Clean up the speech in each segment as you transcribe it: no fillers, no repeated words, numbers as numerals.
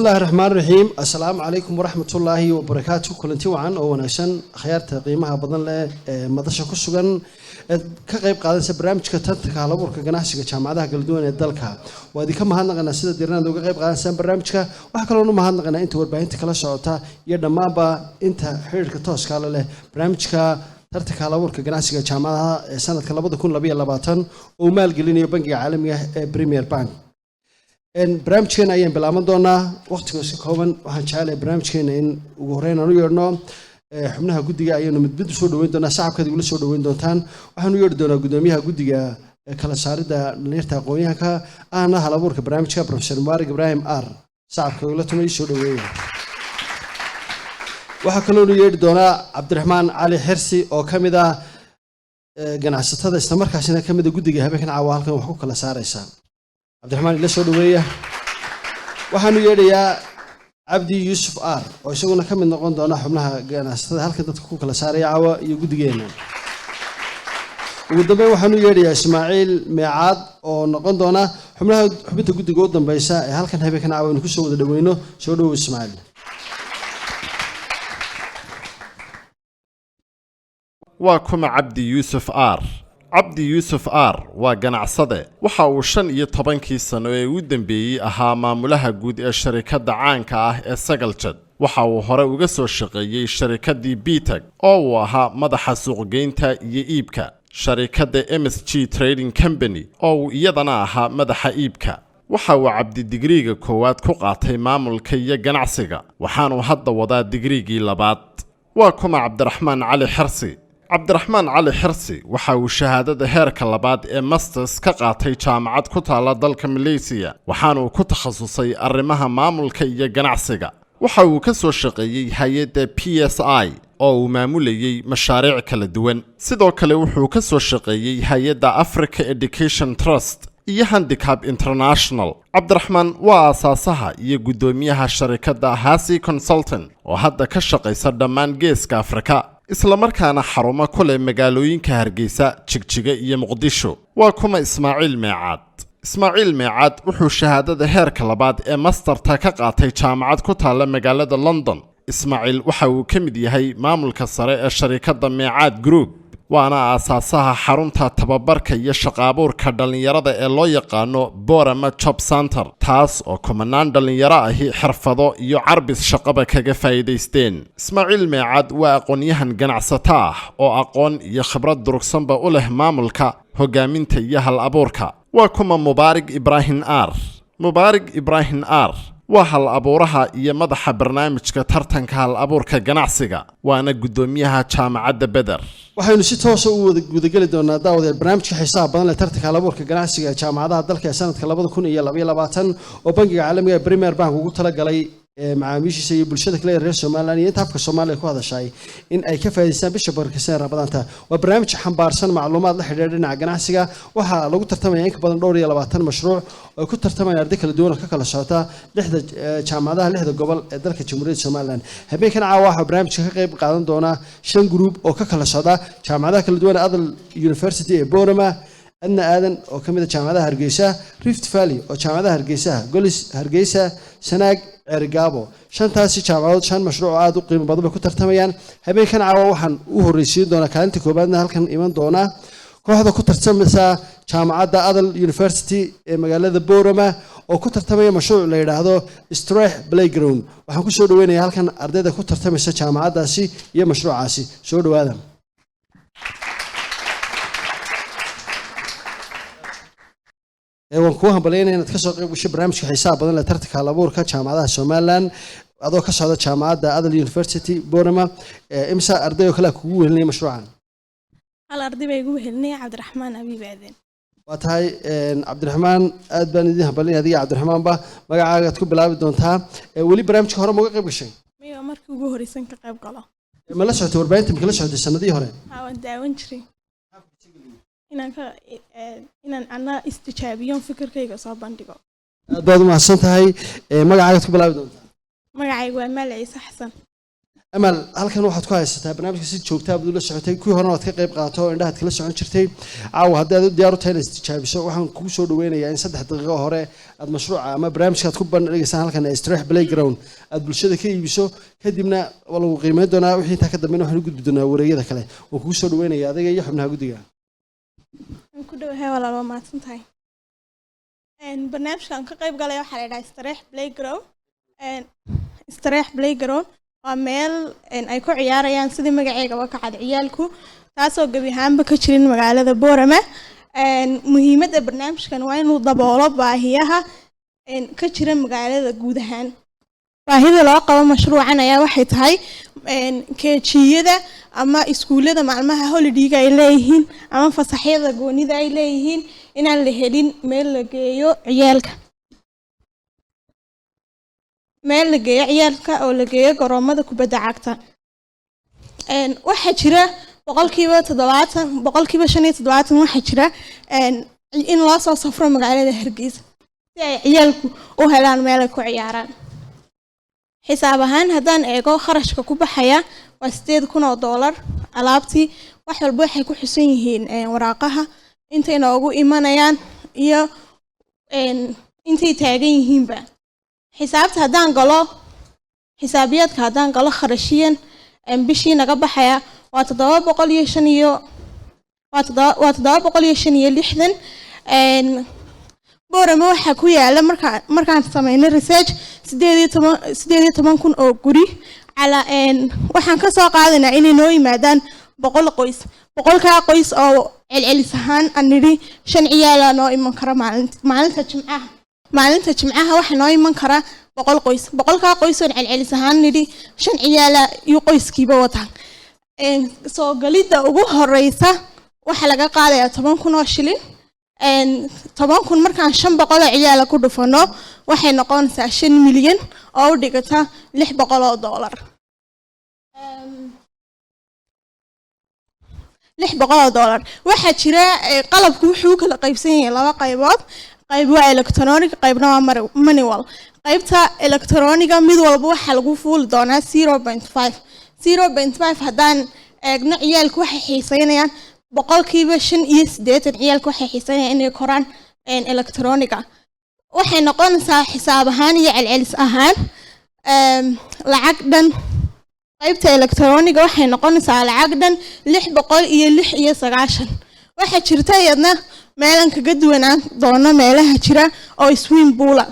Bismillahi raxmaan raxiim. Assalaamu calaykum waraxmatullaahi wabarakaatu. Kulanti wacan oo wanaagsan, akhyaarta qiimaha badan leh ee madasha ku sugan ee ka qayb qaadanaysa barnaamijka tartanka halabuurka ganacsiga jaamacadaha kala duwan ee dalka. Waa idinka mahadnaqanaa sida diiranaad uga qayb qaadanaysaan barnaamijka. Waxaa kaloonu mahadnaqanaa inta warbaahinta kala socota iyo dhammaanba inta xiriirka tooska la leh barnaamijka tartanka halabuurka ganacsiga jaamacadaha ee sanadka 2022 oo maalgelinayo bangiga caalamiga ah ee Premier Bank. Barnaamijkeena ayaan bilaaban doonaa waqtiga iska kooban. Waxaan jecelahay barnaamijkeena in ugu horreyn aan u yeedhno xubnaha guddiga. Ayaanu mid mid usoo dhaweyn doonaa, sacabkeed igula soo dhaweyn doontaan. Waxaan u yeedhi doonaa guddoomiyaha guddiga kala saaridda dhalinyarta aqoon-yahanka ahna halabuurka barnaamijka, Professor Mubaarak Ibraahim R. Sacabka igula tumay, soo dhaweeya. Waxaa kaloonu yeedhi doonaa Cabdiraxmaan Cali Xirsi oo ka mid ah ganacsatada, islamarkaasina ka mid a guddiga habeenkan caawa halkan wax ku kala saaraysa. Cabdiraxmaan ila soo dhaweeya. Waxaanu yeedhayaa Cabdi Yuusuf R oo isaguna ka mid noqon doona xubnaha ganacsatada halkan dadka ku kala saaraya caawa iyo guddigeena. Ugu dambeyn waxaanu yeedhayaa Ismaaciil Meecaad oo noqon doona xubnaha xubinta guddiga u dambeysa ee halkan habeenkan caawa aynu kusoo wada dhaweyno. Soo dhawow, Ismaaciil. Waa kuma Cabdi Yuusuf R? Cabdi Yuusuf R waa ganacsade. Waxa uu 15kii sano ee u dambeeyey ahaa maamulaha guud ee sharikadda caanka ah ee Sagaljad. Waxa uu hore uga soo shaqeeyey sharikaddii Bitag oo uu ahaa madaxa suuqgeynta iyo iibka, sharikadda MSG Trading Company oo uu iyadana ahaa madaxa iibka. Waxa uu Cabdi digriiga koowaad ku qaatay maamulka iyo ganacsiga, waxaanuu hadda wadaa digriigii labaad. Waa kuma Cabdiraxmaan Cali Xirsi? Cabdiraxmaan Cali Xirsi waxa uu shahaadada heerka labaad ee masters ka qaatay jaamacad ku taala dalka Maleysiya, waxaanuu ku takhasusay arrimaha maamulka iyo ganacsiga. Waxa uu ka soo shaqeeyey hay-adda PSI oo uu maamulayey mashaariic kala duwan. Sidoo kale wuxuu ka soo shaqeeyey hay-adda Africa Education Trust iyo Handicap International. Cabdiraxmaan waa aasaasaha iyo guddoomiyaha sharikadda Hasi Consultant oo hadda ka shaqaysa dhammaan geeska Afrika, islamarkaana xarumo ku leh magaalooyinka Hargeysa, Jigjiga iyo Muqdisho. Waa kuma Ismaaciil Meecaad? Ismaaciil Meecaad wuxuu shahaadada heerka labaad ee masterta ka qaatay jaamacad ku taalla magaalada London. Ismaaciil waxa uu ka mid yahay maamulka sare ee sharikadda Meecaad Group, waana aasaasaha xarunta tababarka iyo shaqaabuurka dhallinyarada ee loo yaqaano Borama Job Center, taas oo kumanaan dhallinyaro ahi xirfado iyo carbis shaqaba kaga faa'iidaysteen. Ismaaciil Meecaad waa aqoon-yahan ganacsato ah oo aqoon iyo khibrad durugsanba u leh maamulka, hogaaminta iyo hal abuurka. Waa kuma Mubaarig Ibraahim R? Mubaarig Ibraahim R waa hal abuuraha iyo madaxa barnaamijka tartanka hal abuurka ganacsiga, waana guddoomiyaha jaamacadda Beder. Waxaynu si toosa u wada gudageli doonaa, daawadeed, barnaamijka xiisaha badan ee tartanka halabuurka ganacsiga ee jaamacadaha dalka ee sanadka 2022 oo bangiga caalamiga ee Premier Bank ugu talagalay macaamiishiisa iyo bulshada kale ee reer Somaliland iyo inta afka Soomaaliya ku hadashay in ay ka faa'iidaystaan bisha barakeysan ee Ramadaanta. Waa barnaamij xambaarsan macluumaad la xidhiidha dhinaca ganacsiga. Waxaa lagu tartamaya in ka badan dhowr iyo labaatan mashruuc oo ay ku tartamayaan arday kala duwan oo ka kala socota lixda jaamacadaha lixda gobol ee dalka Jamhuuriyadda Somaliland. Habeenkan caawa waxaa barnaamijka ka qayb qaadan doona shan group oo ka kala socda jaamacadaha kala duwan ee Adal University ee Boorama, Adna Aadan oo ka mid ah jaamacadaha Hargeysa, Rift Valley oo jaamacadaha Hargeysa, Golis Hargeysa, Sanaag, Ceerigaabo. Shantaasi jaamacadood shan mashruuc oo aada u qiimo badan bay ku tartamayaan. Habeenkan caawa waxaan u horreysiin doonaa, kaalinta koobaadna halkan iman doona, kooxda ku tartamaysa jaamacadda Adal University ee magaalada Boorama oo ku tartamaya mashruuc la yidhaahdo Strex Playground. Waxaan kusoo dhaweynayaa halkan ardayda ku tartamaysa jaamacaddaasi iyo mashruucaasi. Soo dhawaada. Waan kuu hambalyaynaya inaad kasoo qayb gashay barnaamijka xiisaha badan ee tartanka hal abuurka jaamacadaha Somaliland adoo ka socda jaamacadda Adal University Borama. Imisa arday oo kale kugu wehelinaya mashruucan? Hal arday baa igu wehelinaya, Cabdiraxmaan Abiib Aaden. Waa tahay, Cabdiraxmaan, aad baan idin hambalinaya adiga Cabdiraxmaanba. Magacaagaad ku bilaabi doontaa. Weli barnaamijka hore ma uga qayb gashay? Maya, markii ugu horeysan ka qayb galo. Ma la socotay warbaahinta? Ma kala socotay sanadihii hore? Haa, waan daawan jiray inaan ka inaan anaa istijaabiyo, fikirkayga soo bandhigo. Aad baad u mahadsan tahay. Magacaagaad ku bilaabi doontaa? Magacaygu waa Maal Ciise Xasan. Amal, halkan waxaad ku haysataa barnaamijka si joogtaa baad ula socotay, kuwii horena waad ka qayb qaadato oo indhahaad kala socon jirtay. Caawa haddii aad u diyaar u tahay inaad istijaabiso, waxaan kugu soo dhaweynayaa in 3 daqiiqo hore aad mashruuca ama barnaamijka aad ku bandhigaysaan halkan ee Istreex Playground aad bulshada ka iibiso. Kadibna waa lagu qiimeyn doonaa. Wixii intaa ka dambeyn waxaan u gudbi doonaa wareegyada kale. Waan kugu soo dhaweynaya adiga iyo xubnaha guddiga. Waan ku dhowahay walaal, waa mahadsan tahay. Barnaamijkan ka qayb galaya waxaa la yidhaha Istareex Playground. Istareex Playground waa meel ay ku ciyaarayaan, sidii magaceegaba ka cad, ciyaalku, taasoo gebi ahaanba ka jirin magaalada Boorama. Muhiimadda barnaamijkan waa inuu daboolo baahiyaha ka jira magaalada guud ahaan. Baahida loo qabo mashruucan ayaa waxay tahay KG-yada ama iskuullada maalmaha holiday-ga ay leeyihiin ama fasaxyada goonida ay leeyihiin inaan la helin meel la geeyo ciyaalka, meel la geeyo ciyaalka oo la geeyo garoomada kubadda cagta. Waxaa jira 70%, 75% waxaa jira in loo soo safro magaalada Hargeysa si ay ciyaalku u helaan meel ay ku ciyaaraan. Xisaab ahaan haddaan eego, kharashka ku baxaya waa $8,000. Alaabtii wax walba waxay ku xusan yihiin waraaqaha, intay noogu imanayaan iyo intay taagan yihiinba. Xisaabta haddaan galo, xisaabiyaadka haddaan galo, kharashiyan bishii naga baxaya waa toddoba boqol iyo shan iyo waa toddoba waa 765. Boorama waxaa ku yaala, markaan sameynay research, 18,000 oo guri. Calaa waxaan ka soo qaadaynaa inay noo yimaadaan 100 qoys. 100-kaa qoys oo celcelis ahaan aan nidhi shan ciyaalaa noo iman kara maalinta Jimcaha, maalinta Jimcaha waxaa noo iman kara 100 qoys. 100-kaa qoys oon celcelis ahaan nidhi shan ciyaala iyo qoyskiiba wataan, soo galidda ugu horeysa waxaa laga qaadayaa 10,000 oo shilin. 10,000 markaan 500 oo ciyaala ku dhufano, waxay noqonaysaa 5 milyan oo u dhigata $600. $600. Waxaa jira qalabku wuxuu u kala qaybsan yahay laba qaybood: qayb waa electronic, qaybna waa manual. Qaybta electronic-ga mid walba waxaa lagu fuuli doonaa 0.5. 0.5 haddaan eegno, ciyaalku waxay xiiseynayaan, 85% ciyaalku waxay xiiseynayaan inay koraan electronic-ga. Waxay noqonaysaa xisaab ahaan iyo celcelis ahaan lacag dhan, qaybta electronic-ga waxay noqonaysaa lacag dhan 696. Waxaa jirta iyadna meelan kaga duwanaan doono meelaha jira oo swimming pool-a.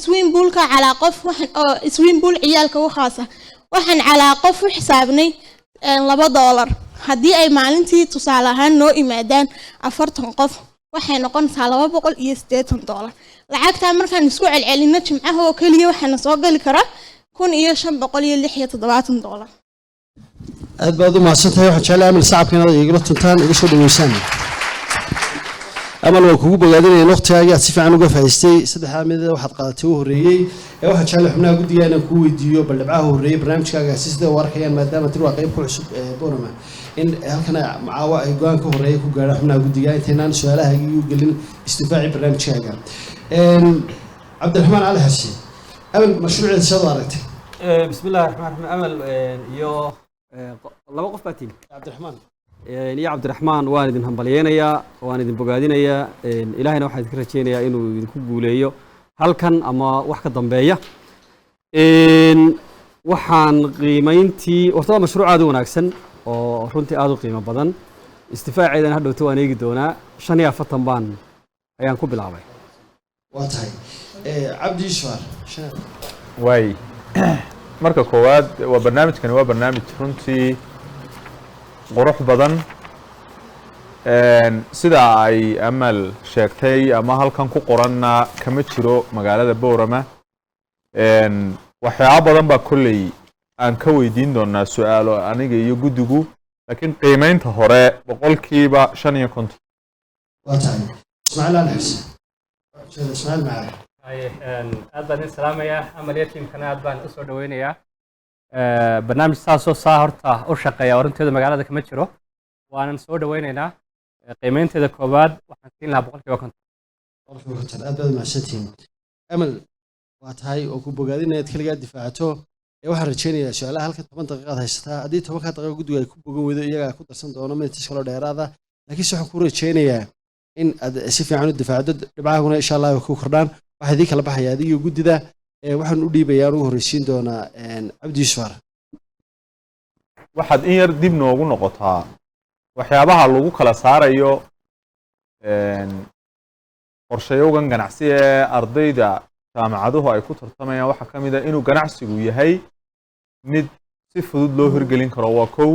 Swimming pool-ka calaa qof waxaan oo swimming pool ciyaalka u khaasa waxaan calaa qof u xisaabnay $2. Haddii ay maalintii tusaale ahaan noo imaadaan 40 qof, waxay noqonaysaa $280. Lacagtaa markaan isku celcelino, Jimcaha oo keliya waxaana soo gali kara $1,576. Aad baad u mahadsan tahay. Waxaan jeclay Amal sacabka inaad igala tuntaan, iga soo dhaweysaan. Amal, waan kugu bogaadinaya in waqtigaagii aad si fiican uga faa'iistay. Saddexdaa mid waxaad qaadatay u horreeyey ee waxaan jeclay xubnaha guddiga inaan kuu weydiiyo bal dhibcaha horreeyey barnaamijkaagaasi sida u arkayaan, maadaama tir waa qayb ku cusub ee Boorama, in halkan caawa ay go-aan ka horreeya ku gaadhaan xubnaha guddiga intaynaan su-aalahaagii u gelin isdifaaci barnaamijkaaga. Cabdiraxmaan Cali Xasi, Amal mashruuceeda sidaad u aragtay? بسم الله الرحمن الرحيم. Amal iyo laba qof baa tiim. Cabdiraxmaan. Iyo Cabdiraxmaan, waan idin hambalyeynayaa, waan idin bogaadinayaa. Ilaahayna waxaan idinka rajeynayaa inuu idinku guuleeyo halkan ama wax ka dambeeya. Waxaan qiimeyntii horta waa mashruuc aad u wanaagsan oo runtii aad u qiimo badan. Istifaaceedana hadhowto waan eegi doonaa. 45 baan ayaan ku bilaabay. Waa tahay. Cabdi Yusuf. Waay, marka koowaad waa barnaamijkani waa barnaamij runtii qurux badan. Sida ay Amal sheegtay ama halkan ku qoranna, kama jiro magaalada Boorama. Waxyaabo badan baa kolley aan ka weydiin doonaa su-aalo aniga iyo guddigu, laakiin qiimeynta hore 55%. Waa tahay. Ismaaciil Ali Xuseen, Ismaaciil Macaali. Aad baan idin salaamayaa. Amal iyo tiimkana aad baan usoo dhaweynayaa. Barnaamij saasoo saa horta u shaqeeya oo runteeda magaalada kama jiro, waanan soo dhaweynaynaa. Qiimeynteeda koowaad waxaan siin lahaa 50%. 50%. Aad baad mahadsantihiin. Amal, waa tahay oo ku bogaadin inaad keligaa difaacato. Waxaan rajeynayaa su-aalaha halkan 10 daqiiqaad haysataa. Haddii 10-kaa daqiiqo guddigu ay ku bogan weydo, iyagaa ku darsan doono minutes kaloo dheeraada. Laakiinse waxaan ku rajeynayaa in aad si fiican u difaacdo, dhibcahaguna insha Allah ay ku kordhaan. Waxaa idiin kala baxaya adiga guddida. Waxaan u dhiibayaa, ugu horreysiin doonaa Cabdi Yuusuf Ar. Waxaad in yar dib noogu noqotaa waxyaabaha lagu kala saarayo qorshayowgan ganacsi ee ardayda jaamacaduhu ay ku tartamayaan. Waxaa ka mid ah inuu ganacsigu yahay mid si fudud loo hirgelin karo, waa kow.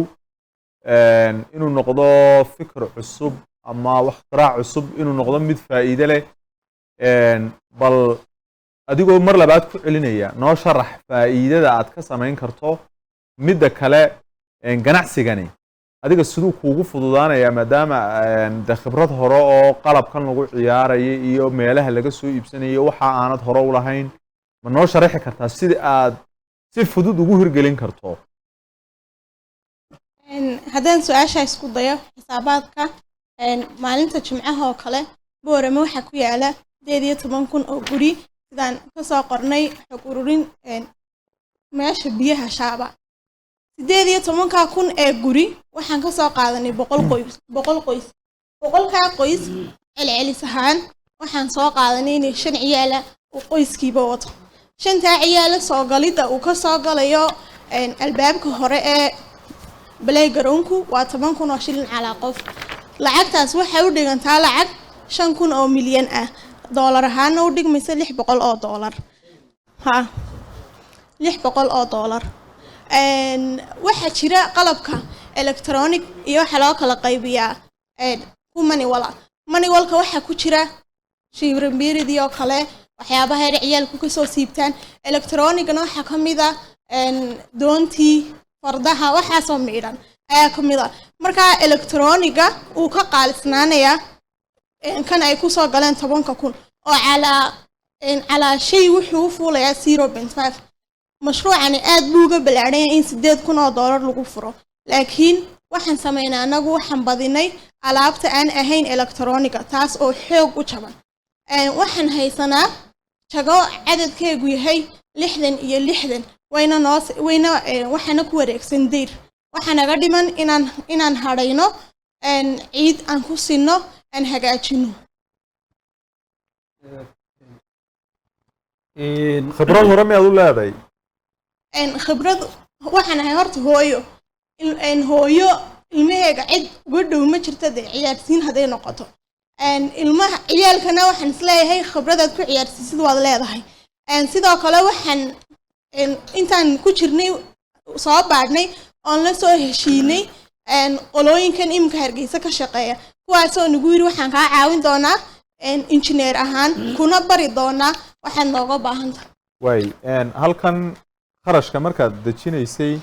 Inuu noqdo fikir cusub ama wax ikhtirac cusub, inuu noqdo mid faa'iide leh. Bal adigoo mar labaad ku celinaya, noo sharax faa'iidada aad ka samayn karto. Midda kale, ganacsigani adiga siduu kuugu fududaanaya, maadaama de khibrad hore oo qalabkan lagu ciyaaraya iyo meelaha laga soo iibsanayo waxa aanad hore u lahayn? Ma noo sharaxi kartaa sida aad si fudud ugu hirgelin karto? Haddaan su-aasha isku dayo, xisaabaadka, maalinta Jimcaha oo kale Boorame waxaa ku yaala 18,000 oo guri, sidaan kasoo qornay xog ururin meesha biyaha shaaba. 18-kaa kun ee guri waxaan kasoo qaadanay 100 qoys. 100 qoys, 100-kaa qoys celcelis ahaan waxaan soo qaadanay inay shan ciyaala uu qoyskiiba wato. Shantaa ciyaala soo galidda uu kasoo galayo albaabka hore ee playgroundku waa 10,000 oo shilin calaa qof. Lacagtaas waxay u dhigantaa lacag 5,000 oo milyan ah, doolar ahaana u dhigmaysa 600 oo doolar. Ha, 600 oo doolar. Waxaa jira qalabka electronic iyo waxaa loo kala qaybiyaa ku manual. Manualka waxaa ku jira shiirambiiridii oo kale, waxyaabaha yar ciyaalku kasoo siibtaan. Electronicna waxaa ka mid ah doontii, fardaha, waxaasoo miidhan ayaa ka mid ah. Marka electroniga uu ka qaalisnaanayaa kan ay kusoo galeen 10-ka kun oo calaa shay wuxuu u fuulayaa 0.5. Mashruucani aad buu uga ballaadhanya in 8,000 oo doolar lagu furo, laakiin waxaan sameynaa anagu waxaan badinay alaabta aan ahayn electroniga, taas oo xoog u jaban. Waxaan haysanaa jago cadadkeegu yahay 60 iyo 60, wayna noo wayna waxaana ku wareegsan dayr. Waxaa naga dhiman inaan hadhayno, ciid aan ku sinno, aan hagaajino. Khibrad hore miyaad u leedahay? Khibrad waxaan ahay horta hooyo. Hooyo ilmaheega cid uga dhow ma jirto dee, ciyaarsiin hadday noqoto. Ilmaha ciyaalkana waxaan isleeyahay khibradaad ku ciyaarsiisid waad leedahay. Sidoo kale waxaan intaan ku jirnay soo baadhnay oon la soo heshiinay qolooyinkan iminka Hargeysa ka shaqeeya, kuwaasoo nagu yiri waxaan kaa caawin doonaa injineer ahaan, kuna bari doonaa waxaad nooga baahan tahay. Waay, halkan kharashka markaad dejinaysay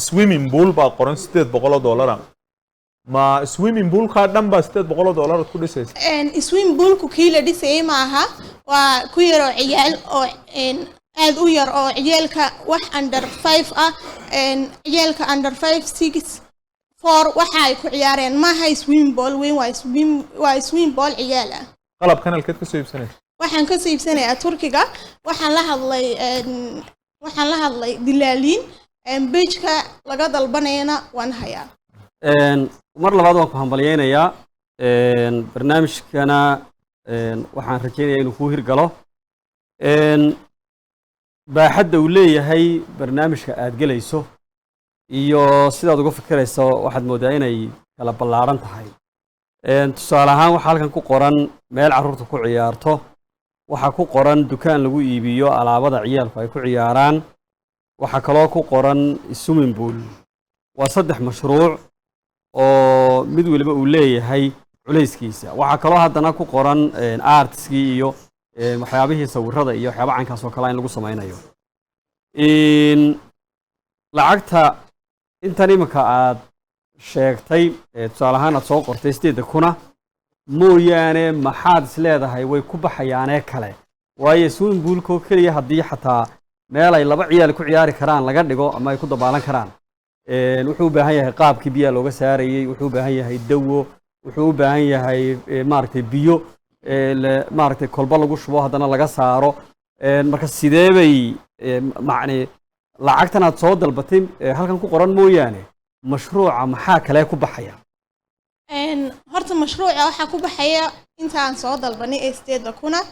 swimming pool baa qoran 800 oo dollara. Ma swimming poolkaa dhan baa 800 oo dollar ku dhisaysa? Swimming poolku kii la dhisayay ma aha, waa ku yar oo ciyaal oo aad u yar oo ciyaalka wax under 5 ah, ciyaalka under 5, 6, 4 waxa ay ku ciyaareen. Maaha swimming pool weyn, waa swimming pool ciyaal ah. Qalabkan halkeed ka soo iibsanaysa? Waxaan ka soo iibsanayaa Turkiga. Waxaan la hadlay dilaaliin, pageka laga dalbanayana waan hayaa. Mar labaad waan ku hambalyeynayaa. Barnaamijkana waxaan rajeynayaa inuu kuu hirgalo. Baaxadda uu leeyahay barnaamijka aad gelayso iyo sidaad uga fikirayso waxaad mooddaa inay kala ballaaran tahay. Tusaale ahaan, waxaa halkan ku qoran meel carruurta ku ciyaarto, waxaa ku qoran dukaan lagu iibiyo alaabada ciyaalku ay ku ciyaaraan, waxaa kaloo ku qoran swimming pool. Waa saddex mashruuc oo mid waliba uu leeyahay culayskiisa. Waxaa kaloo haddana ku qoran artskii iyo waxyaabihii sawirada iyo waxyaaba caynkaas oo kale in lagu samaynayo. Lacagta intan iminka aad sheegtay, tusaale ahaan aad soo qortay 8,000-na mooyaane, maxaad is leedahay way ku baxayaanee kale? Waayo swimming poolko keliya haddii xataa meel ay laba ciyaal ku ciyaari karaan laga dhigo ama ay ku dabaalan karaan, wuxuu u baahan yahay qaabkii biyaha looga saarayey, wuxuu u baahan yahay dawo, wuxuu u baahan yahay maaragtay biyo maaragtay kolba lagu shubo, haddana laga saaro. Marka sidee bay macni Lacagtan aad soo dalbatay ee halkan ku qoran mooyaane, mashruuca maxaa kale ku baxaya? Horta mashruuca waxaa ku baxaya inta aan soo dalbanay ee 8,000.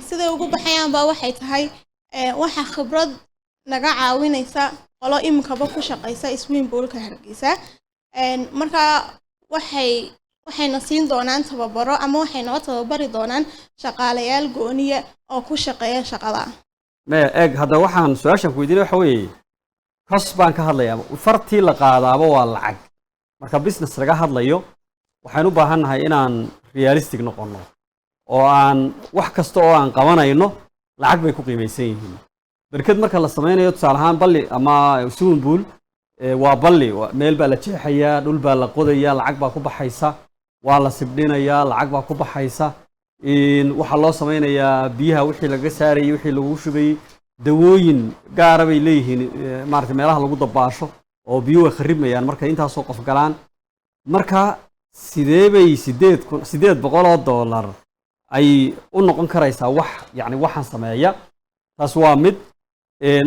Siday ugu baxayaan baa waxay tahay, waxaa khibrad naga caawinaysa qolo iminkaba ku shaqaysa swimming poolka Hargeysa. Marka waxayna siin doonaan tababaro ama waxay noo tababari doonaan shaqaalayaal gooniya oo ku shaqeeya shaqada. Maya, eeg, hadda waxaan su-aashan ku weydiinay waxa weeye cost baan ka hadlayaa. Fartii la qaadaaba waa lacag. Marka business laga hadlayo, waxaan u baahannahay inaan realistic noqonno oo aan wax kasta oo aan qabanayno lacag bay ku qiimaysan yihiin. Berked marka la sameynayo, tusaale ahaan balli ama swimming pool, waa balli, meel baa la jeexayaa, dhul baa la qodayaa, lacag baa ku baxaysa, waa la sibdhinayaa, lacag baa ku baxaysa. Waxaa loo sameynayaa biyaha wixii laga saarayay, wixii lagu shubayey, dawooyin gaara bay leeyihiin, maaragtay, meelaha lagu dabaasho oo biyuhu way kharibmayaan marka intaasoo qof galaan. Marka sidee bay $8,800 ay u noqon karaysaa wax, yacni, waxaan sameeya? Taas waa mid.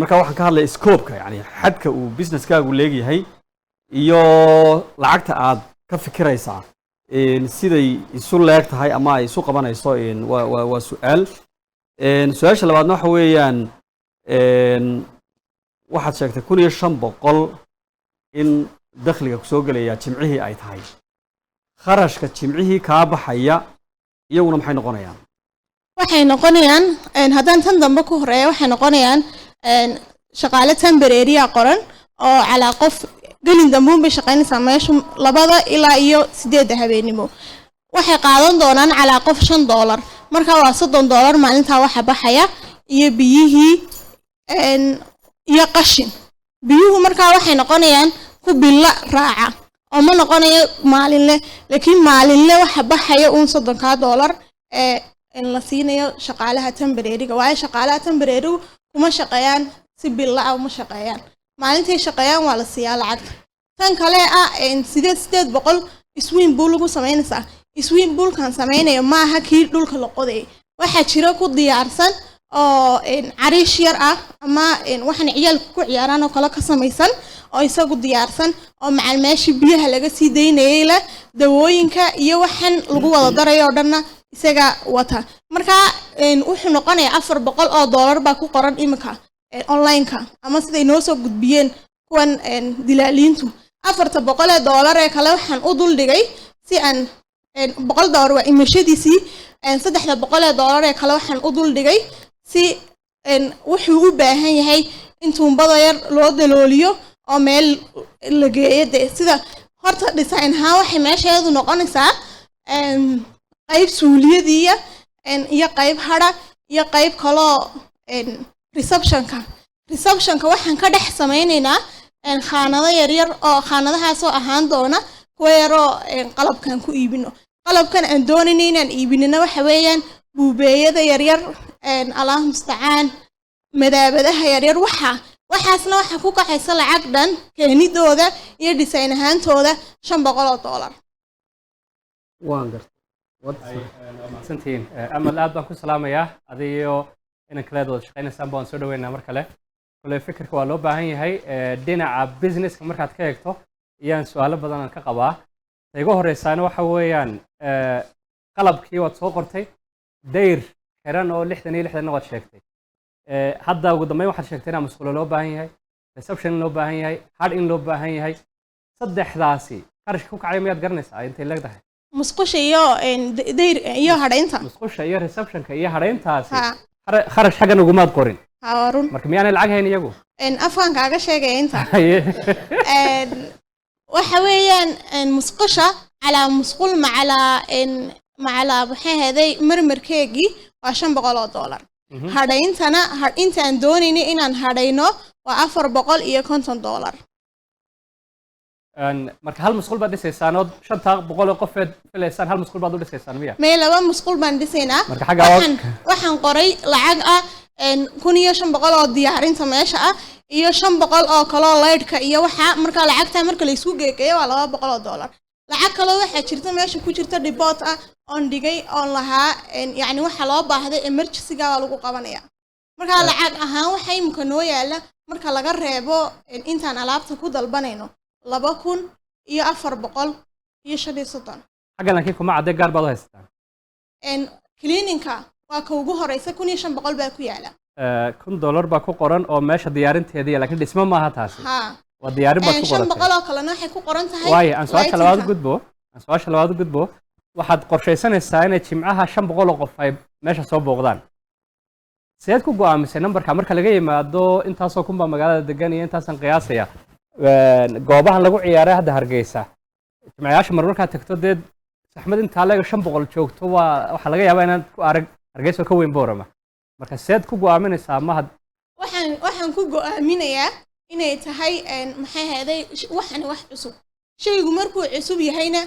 Marka waxaan ka hadlaya scopeka, yani xadka uu businesskaagu leegyahay iyo lacagta aad ka fikiraysaa siday isu leeg tahay ama ay isu qabanayso. Waa su-aal. Su-aasha labaadna waxa weeyaan, waxaad sheegtay 1500 in dakhliga kusoo gelaya jimcihii ay tahay. Kharashka jimcihii kaa baxaya iyaguna maxay noqonayaan? Waxay noqonayaan, haddaan tan dambe ku horeeya, waxay noqonayaan shaqaale temporary qoran oo calaa qof gelin dambuun bay shaqaynaysaa meeshu, 2 ilaa iyo 8 habeenimo. Waxay qaadan doonaan calaa qof $5. Marka waa $30 maalintaa waxa baxaya, iyo biyihii iyo qashin. Biyuhu markaa waxay noqonayaan ku bilo raaca oo ma noqonayo maalinle, laakiin maalinle waxa baxaya uun $30 ee in la siinayo shaqaalaha temporary-ga, waayo shaqaalaha temporary-gu kuma shaqeeyaan si bilo ah, uma shaqeeyaan. Maalintay shaqeeyaan waa la siiyaa lacagta. Tan kale ah 800 swimming pool lagu samaynaysaa, swimming poolkan samaynayo maaha kii dhulka la qodayay. Waxaa jira ku diyaarsan oo cariish yar ah ama waxaan ciyaalku ku ciyaaraan oo kale ka samaysan oo isagu diyaarsan oo macal meeshii biyaha laga sii daynayay leh, dawooyinka iyo waxan lagu wada darayo oo dhanna isaga wata. Marka wuxuu noqonayaa $400 baa ku qoran imika online-ka ama siday noo soo gudbiyeen kuwan dilaaliintu. $400 ee kale waxaan u duldhigay si aan $100 waa imashadiisii, $300 ee kale waxaan u duldhigay si wuxuu u baahan yahay in tuumbada yar loo dalooliyo oo meel la geeyo. Dee sida horta design ahaan waxay meesheedu noqonaysaa qayb suuliyadiiya iyo qayb hadha iyo qayb kaloo receptionka. Receptionka waxaan ka dhex samaynaynaa khaanado yaryar oo khaanadahaasoo ahaan doona kuwa yaroo qalabkan ku iibino. Qalabkan aan doonayna inaan iibinina waxa weeyaan buubeeyada yaryar, allahu mustacaan, madaabadaha yaryar. Waxaasna waxaa ku kacaysa lacag dhan keenidooda iyo design ahaantooda $500. Waan gartay. Waa mahadsantihiin. Amal, aad baan ku salaamayaa adiyo inan kaleed wada shaqaynaysaan baan soo dhaweynaa mar kale. Kule fikirka waa loo baahan yahay. Dhinaca businesska markaad ka eegto iyaan su-aalo badan aan ka qabaa. Ta igu horeysaana waxa weeyaan, qalabkii waad soo qortay, dayr xiran oo 60 iyo 60-na waad sheegtay. Hadda ugu dambeyn waxaad sheegtay inaa musqulo loo baahan yahay, reception in loo baahan yahay, hadh in loo baahan yahay. Saddexdaasi qarashka ku kacay miyaad garanaysaa intay leegtahay? Musqusha iyo dayr iyo hadhaynta? Musqusha iyo receptionka iyo hadhayntaasi Ha. Kharash xaggan ugumaad qorin. Ha, waa run. Marka miyaanay lacag hayn iyagu? Afkaan kaaga sheegaya inta. Haye. Waxa weeyaan musqusha calaa musqul macalaa macalaa maxay ahaday marmarkeegii waa $500. Hadhayntana inta aan doonayno inaan hadhayno waa $450. Marka hal musqul baad dhisaysaan ood 500 oo qofeed filaysaan, hal musqul baad u dhisaysaan miya? Mee, laba musqul baan dhisaynaa. Marka xagga Waxaan qoray lacag ah 1500 oo diyaarinta meesha ah iyo 500 oo kaloo laydhka iyo waxa. Marka lacagta marka la isku geegeeyo waa $200. Lacag kaloo waxaa jirta meesha ku jirta report ah oon dhigay oon lahaa, yacni waxa loo baahday emergency-ga waa lagu qabanaya. Marka lacag ahaan waxa imika noo yaala Marka laga reebo intaan alaabta ku dalbanayno, 2435. Xaggan laakiin kuma cadde, gaar baad u haysataan. Cleaning-ka waa ka ugu horeysa, 1500 baa ku yaala. $1000 baa ku qoran oo meesha diyaarinteedii, laakiin dhismo maaha taasi. Ha. Waa diyaarin baad ku shan qoratay. boqol oo kalena waxay ku qoran tahay Waayo, aan su-aasha labaad u lighting-ka. gudbo, aan su-aasha labaad u gudbo. Waxaad qorshaysanaysaa inay Jimcaha 500 oo qof ay meesha soo booqdaan. Sideed ku go'aamisay nambarka, marka laga yimaado intaasoo kun baa magaalada degan iyo intaasaan qiyaasaya? Goobahan lagu ciyaaray hadda Hargeysa, jimcayaasha mar markaad tagto, dee saxmad intaa leega 500 joogto, waa waxaa laga yaabaa inaad ku arag Hargeysa oo ka weyn Boorama. Marka sideed ku go'aaminaysaa mahad? Waxaan ku go'aaminayaa inay tahay maxay ahayday, waxani wax cusub. Shaygu markuu cusub yahayna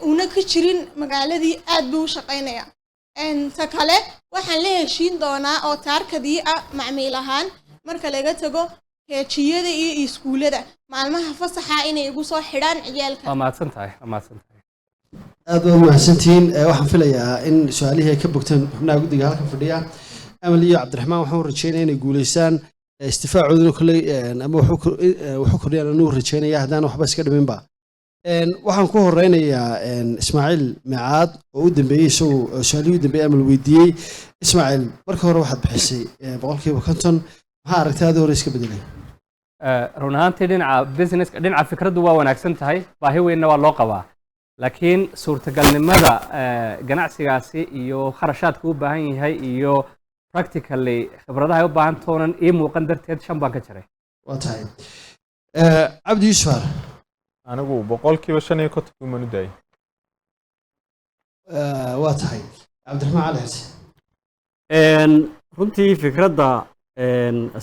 uuna ka jirin magaaladii, aad buu u shaqaynayaa. Ta kale, waxaan la heshiin doonaa oo target-kii ah macmiil ahaan, marka laga tago keejiyada iyo iskuulada, maalmaha fasaxa inay igu soo xidhaan ciyaalka. Waa mahadsan tahay, waa mahadsan tahay. Aad baad mahadsantihiin. Waxaan filayaa in su-aalihii ay ka bogteen xubnaha guddiga halkan fadhiya. Amal iyo Cabdiraxmaan waxaan u rajeynaya inay guuleystaan. Istifaacooduna kolley ama wuxuu kordhiyaan anuu rajeynaya, haddaan waxba iska dhiminba. Waxaan ku horeynayaa Ismaaciil Micaad oo u dambeeyey isagu, su-aalihii u dambeeyey Amal weydiiyey. Ismaaciil, marka hore waxaad bixisay 50%. Maxaa aragtaadii hore iska bedelay? Run ahaantii dhinaca business, dhinaca fikraddu waa wanaagsan tahay, baahi weynna waa loo qabaa, laakiin suurtagalnimada ganacsigaasi iyo kharashaadka u baahan yahay iyo practically khibradaha ay u baahan toonan ii muuqan darteed, 5 baan ka jaray. Waa tahay. Cabdi Yuusuf Ar. Anigu 55% baan u daayay. Waa tahay. Cabdiraxmaan Cali Xirsi. Runtii fikradda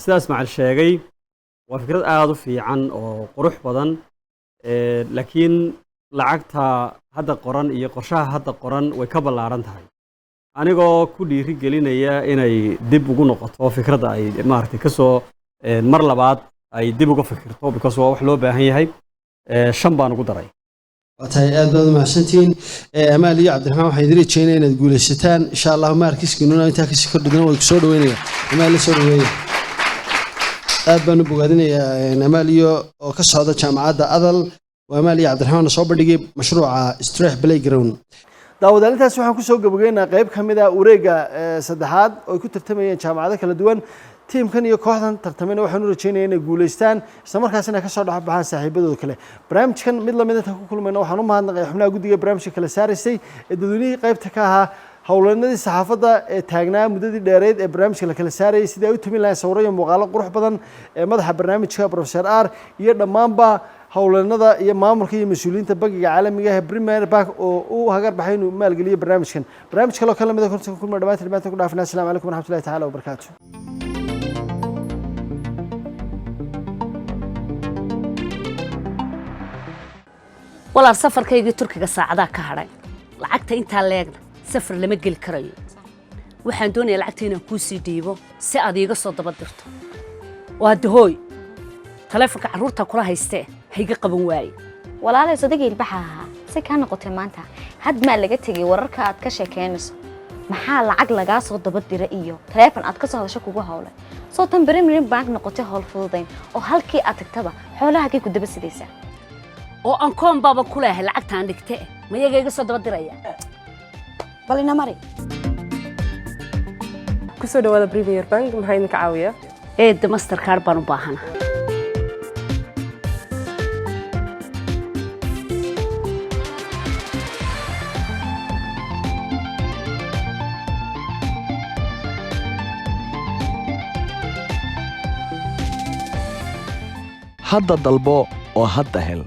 sidaa Ismaaciil sheegay waa fikrad aada u fiican oo qurux badan, laakiin lacagta hadda qoran iyo qorshaha hadda qoran way ka ballaaran tahay. Anigoo ku dhiiri gelinaya inay dib ugu noqoto fikradda, ay maaragtay kasoo mar labaad ay dib uga fikirto, because waa wax loo baahan yahay, 5 baan ugu daray. Waa tahay, aad baad u mahadsantihiin. Amaal iyo Cabdiraxmaan, waxaan idin rajeynaya inaad guulaysataan insha Allahu. Maarkiskiinuna intaa kasii kordhidana way kusoo dhaweynaya. Amaal la soo dhaweeya. Aad baan u bogaadinayaa Amaal iyo oo ka socda Jaamacadda Adal. Waa Amaal iyo Cabdiraxmaan oo soo bandhigay mashruuca Streh Playground. Daawadaal, intaas waxaan kusoo gabagaynaa qayb ka mid ah wareegga saddexaad oo ay ku tartamayeen jaamacado kala duwan. Tiimkan iyo kooxdan tartamayna waxaan u rajeynaya inay guulaystaan, isla markaasina kasoo dhex baxaan saaxiibadooda kale. Barnaamijkan mid lamid intaan ku kulmayna, waxaan u mahadnaqay xubnaha guddiga barnaamijka kala saaraysay ee dadweynihii qaybta ka ahaa, howleenadii saxaafadda ee taagnaa muddadii dheereyd ee barnaamijka la kala saarayay sidii ay u tamin lahayn sawiro iyo muuqaalo qurux badan, ee madaxa barnaamijka Professor R iyo dhammaanba howleenada iyo maamulka iyo mas-uuliyiinta bangiga caalamiga ah ee Premier Bank oo u hagar baxay inuu maalgeliyo barnaamijkan. Barnaamij kaloo ka lamid a kontonka kulma dhammaantiin dhammaantiin ku dhaafina. Asalaamu calaykum waraxmatullahi tacaala wabarakaatu. Walaal, safarkaygii Turkiga saacadaa ka hadhay, lacagta intaa leegna safar lama geli karayo. Waxaan doonayaa lacagta inaan kuu sii dhiibo si aad iiga soo daba dirto. Waa dahooy taleefonka carruurta kula haystee hayga qaban waaye. Walaalay, sodagii ilbaxa ahaa si kaa noqotay maanta. Had maa laga tegay wararka aad ka sheekeynayso? Maxaa lacag lagaa soo daba dira iyo taleefon aad ka soo hadasho kugu howlay? Soo tan Premier Bank noqotay howl fududayn oo halkii aad tagtaba xoolaha ku daba sidaysaa. Oo aan koon baaba ku leehay lacagtaan dhigte, mayaga iga soo daba diraya. Bal ina mari. Kusoo dhawaada Premier Bank, maxaa idinka caawiya? Eedda, Mastercard baan u baahana. Hadda dalbo oo hadda hel.